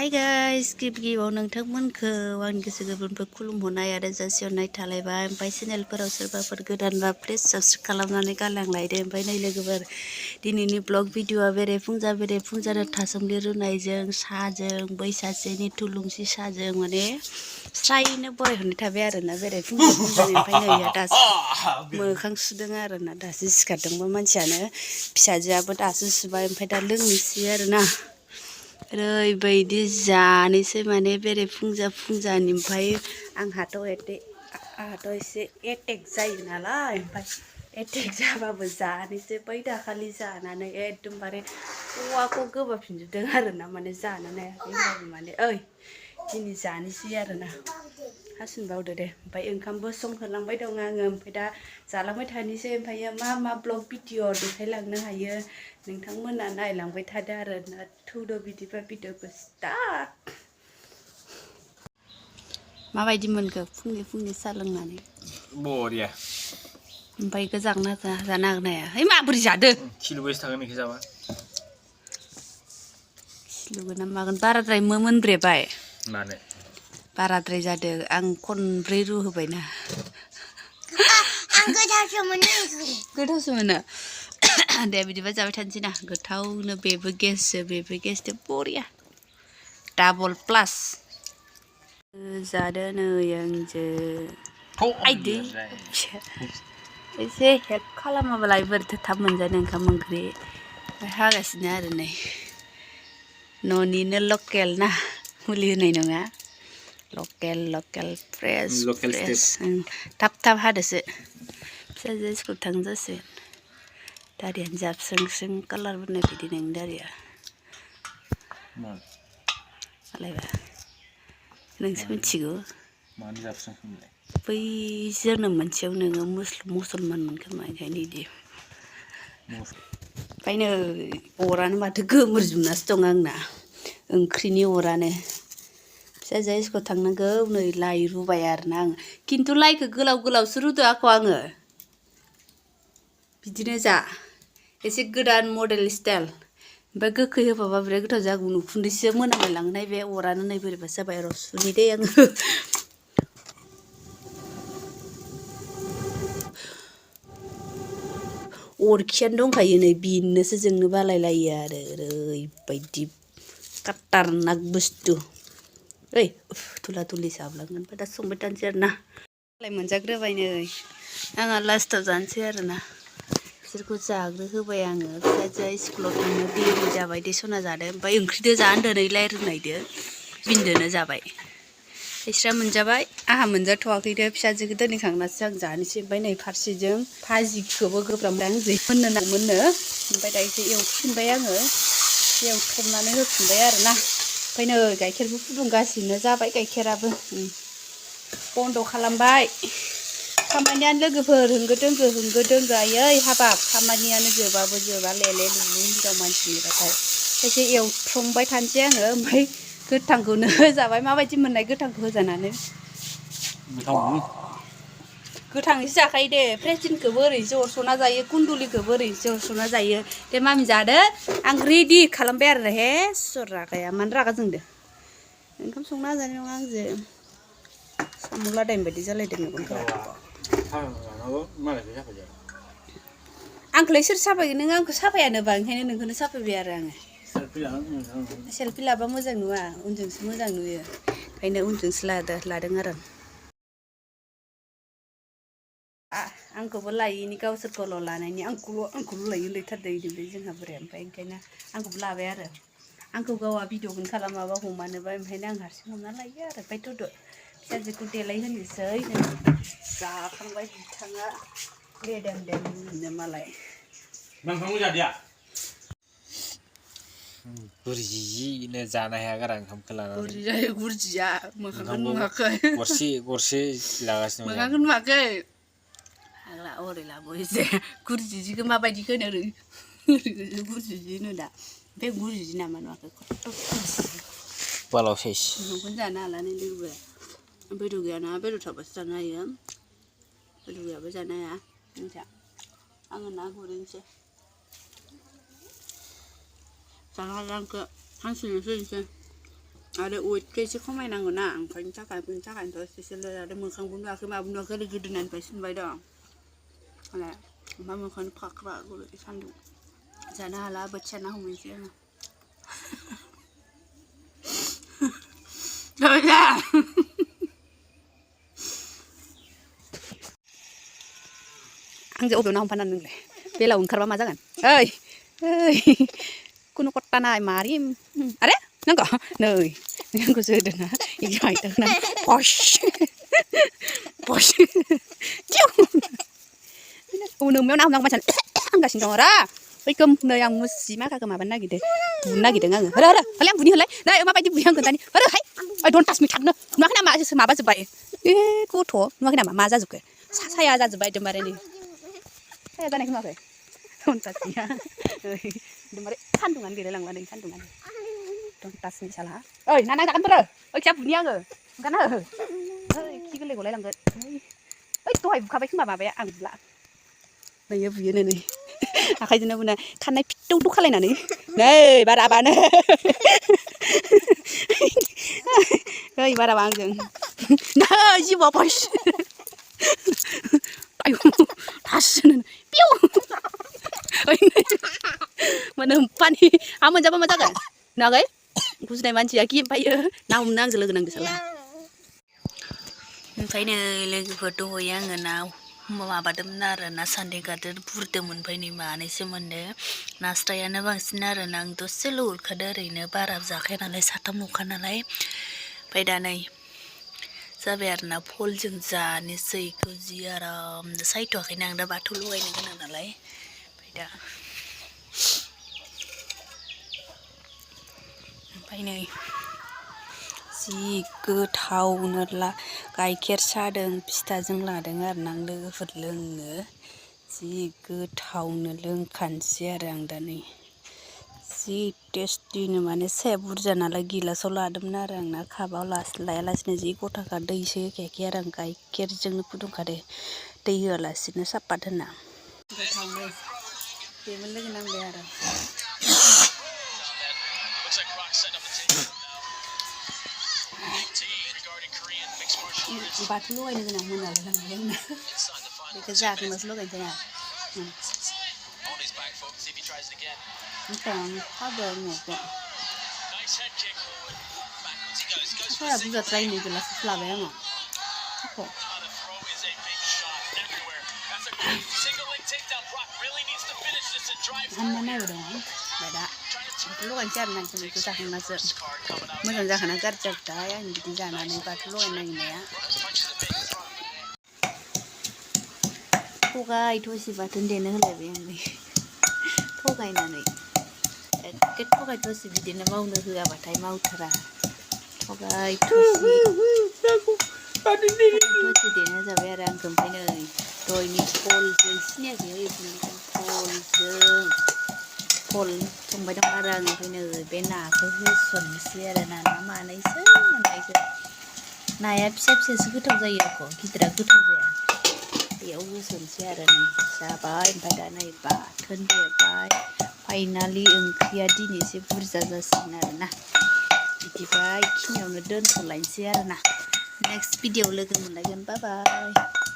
Hi guys, गिबियाव नोंथांमोनखौ आंनि गोसो गोरबोनिफ्राय खुलुमहरनाय आरो जासिहरनाय थालायबाय। ओमफ्राय चेनेलफोराव सोरबाफोर गोदानबा प्लिज साबस्क्राइब खालामनानै गालांलायदो। ओमफ्राय नै लोगोफोर दिनैनि ब्लग भिडिअआ बेरेफुंजा थासुमलि रुनायजों साहाजों बैसासेनि थुलुंसि साहाजों माने स्रायनो बरायहरनाय थाबाय आरोना बेरेफुंजानि। ओमफ्राय नै दासो मोखां सुदों आरोना, दासो सिखारदोंबा मानसियानो, फिसाजोआबो दासो सुबाय। ओमफ्राय दा लोंनोसै आरोना, ओरैबायदि जानोसै माने बेरेफुंजानि। ओमफ्राय आंहाथ' एसे एटेक जायो नालाय, ओमफ्राय एटेक जाबाबो जानोसै। बै दाखालि जानानै एकदमबारे खवाखौ गोबाफिनजोबदों आरोना, माने जानोनो हायाखै होनबाबो माने दिनै जानोसै आरोना। हासुनो बावदो दे। ओमफ्राय ओंखामबो संहोलांबाय दं आङो, ओमफ्राय दा जालांबाय थानोसै। ओमफ्राय मा ब्लग भिडिअ देखायलांनो हायो नोंथांमोना नायलांबाय थादो आरोना। थौदो बिदिबा भिडिअखौ स्टार्ट। माबायदि मोनखो फुंनि साहा लोंनानै? बरिया। ओमफ्राय गोजांना जानो हागोन हाया? है माबोरै जादो? किल'बेसे थांगोन बेखौ जाबा? किल'गोन ना मागोन, बाराद्राय मोनब्रेबाय। मानो? बाराद्राय जादों, आं खनब्रै रुहोबायना। आं गोथावसो मोनो। गोथावसो मोनो? दे बिदिबा जाबाय थानोसै ना, गोथावनो। बेबो गेससो बरिया डाबल प्लास जादो नै आंजो। आइदै एसे हेल्प खालामाबालाय बोरैथो थाब मोनजानो ओंखाम ओंख्रि। हागासिनो आरो नै, न'निनो लकेल ना, मुलि होनाय नङा, लकेल फ्रेस। थाब हादोसो, फिसाजो स्कुल थांनो जासिगोन। दारियानो जाबस्रों कालार बोनाय बायदि नोंनि दारिया मालायबा। नोंसो मिथिगौ। मानो जाबस्रों? बै जोनोम मोनसेयाव नोङो मुसलमानमोन खोमा, ओंखायनो बिदि। ओमफ्राय नै अरानो माथो गोमोरजोबनासो दं आंना, ओंख्रिनि अरानो। फिसाजोआ स्कुल थांनांगौ, नै लाइ रुबाय आरोना आङो। खिन्थु लाइखौ गोलावसो रुदो आङो। बिदिनो जा, एसे गोदान मडेल स्टाइल। ओमफ्राय गोखै होफाबा बिराद गोथाव जागौमोन। उखुन्दैसो मोनामलायलांनाय बे अरानो नै बोरैबा जाबाय। र' सुनि दे आङो। अरखियानो दंखायो नै, बिनोसो जोंनो बालायलायो आरो, ओरैबायदि खाटारनाक बुस्थु। ओइ थुला थुलि साबलांगोन। ओमफ्राय दा संबाय थानोसै आरोना। मालाय मोनजाग्रोबाय नै, आंहा लास्टाव जानोसै आरोना। बिसोरखौ जाग्रोहोबाय आङो। फिसाजोआ स्कुलाव थांनो देरि जाबाय दे, सना जादों। ओमफ्राय ओंख्रिदो जा होनदो नै लाइ रुनायदो बिनदोनो जाबाय। बिस्रा मोनजाबाय, आंहा मोनजाथ'वाखै दे। फिसाजोखौ दोनहैखांनासो आं जानोसै। ओमफ्राय नै फारसेजों भाजिखौबो गोब्राब आंजों मोननो। ओमफ्राय दा एसे एवफिनबाय आङो, एवथ्रमनानै होफिनबाय आरोना। ओमफ्राय नै गाइखेरबो फुदुंगासिनो, जाबाय गाइखेराबो। बन्द' खालामबाय खामानियानो लोगोफोर, होंगो दोंगो आयै हाबाब, खामानियानो जोबाबो जोबा, लेले लुलु हिनजाव मानसिनिबाथाय। एसे एवथ्रमबाय थानोसै आङो। ओमफ्राय गोथांखौनो जाबाय। माबायदि मोननाय गोथांखौ होजानानै? गोथाङैसो जाखायो दे। फ्रेसदिनखौबो ओरैनोसो अरस'ना जायो, कुन्दुलिखौबो ओरैनोसो अरस'ना जायो। दे मामि जादो, आं रेडि खालामबाय आरो। हे सर रागाया मानो रागा जोंदो? ओंखाम संना जानाय नङा आंजों। साम' लादाय बायदि जालायदों मेगनफोरा। आंखौलाय सोर साफायगोन? नों आंखौ साफायानोबा, ओंखायनो नोंखौनो साफायबाय आरो आङो। सेलफि लाबा मोजां नुवा, उनजोंसो मोजां नुयो। ओंखायनो उनजोंसो लादों आरो आंखौबो लायैनि, गावसोरखौल' लानायनि। आंखौल' लायो लैथारदो इदिनो जोंहा बोराया। ओमफ्राय ओंखायनो आंखौबो लाबाय आरो। आंखौ गावहा भिडिअखौनो खालामाबा हमानोबा, ओमफ्रायनो आं हारसिं हमना लायो आरो। ओमफ्राय थौदो फिसाजोखौ देलायहोनोसै। जाखांबाय बिथाङा देम मालाय। गुरजिनो जानो हाया गारा ओंखामखौ लानानै। गुरजि जायो गुरजिया, मोखांखौ नुवाखै। गरसे लागासिनो दं। मोखांखौ नुवाखै? फाग्ला हरै लाबोयोसै। गुरजिजिखौ माबायदि होनो? ओरैनो गुरजिजि होनो दा। बे गुरजिजि नामा नुवाखै? बालाव साइस। ओंखामखौनो जानो हालानो लोगोफोरा। बेदर गैयाना, बेदर थाबासो जानो हायो। बेदर गैयाबा जानो हाया। मिथिया, आङो ना गुरहैनोसै। जानो हाला आंखौ हांसोनोसो हैनोसै। Ada uitke एसे खमायनांगौ ना ओंखायनो थाखायनोथ' बिसोरो आरो मोखां बुन्दाखै मा बुन्दाखै गोदोनानिफ्राय सिनबाय दं मालाय ओमफ्राय मोखांनि फाख्रा गुरै सान्दुं जानो हाला बोथिया ना हमहैनोसै आङो जाबायदा आंजों अबेयाव ना हमफानानै नोंलाय बेलाव ओंखारबा मा जागोन ओइ ओइ कुनु कट्टा नाय मारि आरे नंगौ नै नोंखौसो होदोंना इदि हायदोंना पश पश नोंमायाव ना हमनांगौ मानसियानो हांगासिनो दङ रा ओइखौ नै आं मुसि माखाखौ माबानो नागिरदों बुनो नागिरदों आङो होरो होरो हले आं बुनि होलाय नै माबायदि बुयो आंखौ दानि होरो हाय ओइ डन्ट टाच मी थांनो नुवाखै नामा माबाजोब्बाय ए गथ' नुवाखै नामा मा जाजोबखो साया जाजोब्बाय एकदमबारे नै साया जानायखौ नुवाखै डन्ट टाच मी एकदमबारे सान्दुङानो गैलायलांला नै सान्दुङानो डन्ट टाच मी साला ओइ ना नांजागोन बोरो ओइ खिया बुनि आङो ओंखारनो ओइ खि गोरलै गलायलांगोन ओइ दहाय बुखाबाय खोमा माबाया आं बुला नैयो बुयो नै आखाइजोंनो बुना खानाय फिटौ दौ खालायनानै नै बाराबानो ओइ बाराबा आंजों नै जिबौआ फस आयु थासनो पिउ ओइ मोनो पानि हा मोनजाबा मा जागोन नुवाखै गुजुनाय मानसिया कि ओमफ्रायो ना हमनो आंजों लोगो नांदो साला ओमफ्राय नै लोगोफोर दहय आङो ना माबादोंमोन आरो ना सान्देगारजों बुरदोंमोन ओमफ्राय नै मानैसो मोनदों नास्रायानो बांसिन आरो ना आं दसेल' उरखादो ओरैनो बारा जाखाया नालाय साथाम न'खा नालाय ओमफ्राय दा नै जाबाय आरो ना फलजों जानोसै इखौ जि आराम सायथ'वाखैना आं दा बाथौ लगायनो गोनां नालाय ओमफ्राय नै जि गोथावनो गाइखेर सादों फिथाजों लादों आरो ना आं लोगोफोर लोंनो जि गोथावनो लोंखानोसै आरो आं दा नै जि टेस्टिनो माने साया बुरजा नालाय गिलासाव लादोंमोन आरो आं ना कापाव लायालासिनो जि गथाखा दैसो होखायाखै आरो आं गाइखेरजोंनो फुदुंखादो दै होआलासिनो सापात होना गोथावनो बेबो लोगो नांबाय आरो बाथौ लगायनो गोनां मोनालाय लांबाय आंना बेखौ जाखांनासो लगायनोसै ना ओमफ्राय खादों न'खौ साया बुरजाद्राय नै गिलाससो लाबाय आङो हामना नायबाय दङ ओमफ्राय दा बाथौ लगायनोसै आरो ना बेखौ जाखांनासो मोजां जाखाना गाज्रि जाबाय आं बिदि जानानै बाथौ लगायनो नागिरनाया थगाय थसि बाथोन देनो होलायबाय आं नै थगायनानै एखे थगाय थसि बिदिनो मावनो होआबाथाय मावथारा थगाय थसि देनो जाबाय आरो आंखौ ओमफ्राय नै दहायनि फलजों सिनायाखै फल संबाय दं आरो आं ओमफ्राय नै बे नाखौ होसननोसै आरो ना मानैसो मोननायखौ नाया फिसा फिसासो गोथाव जायो आरो गिदिरा गोथाव जाया बेयाव होसननोसै आरो नै जाबाय ओमफ्राय दा नै बाथोन देबाय फाइनालि ओंख्रिया दिनै एसे बुरजा जासिगोन आरो ना बिदिबा बेखिनियावनो दोनथ'लायनोसै आरो ना नेक्स्ट भिडिअ लोगो मोनलायगोन बाय बाय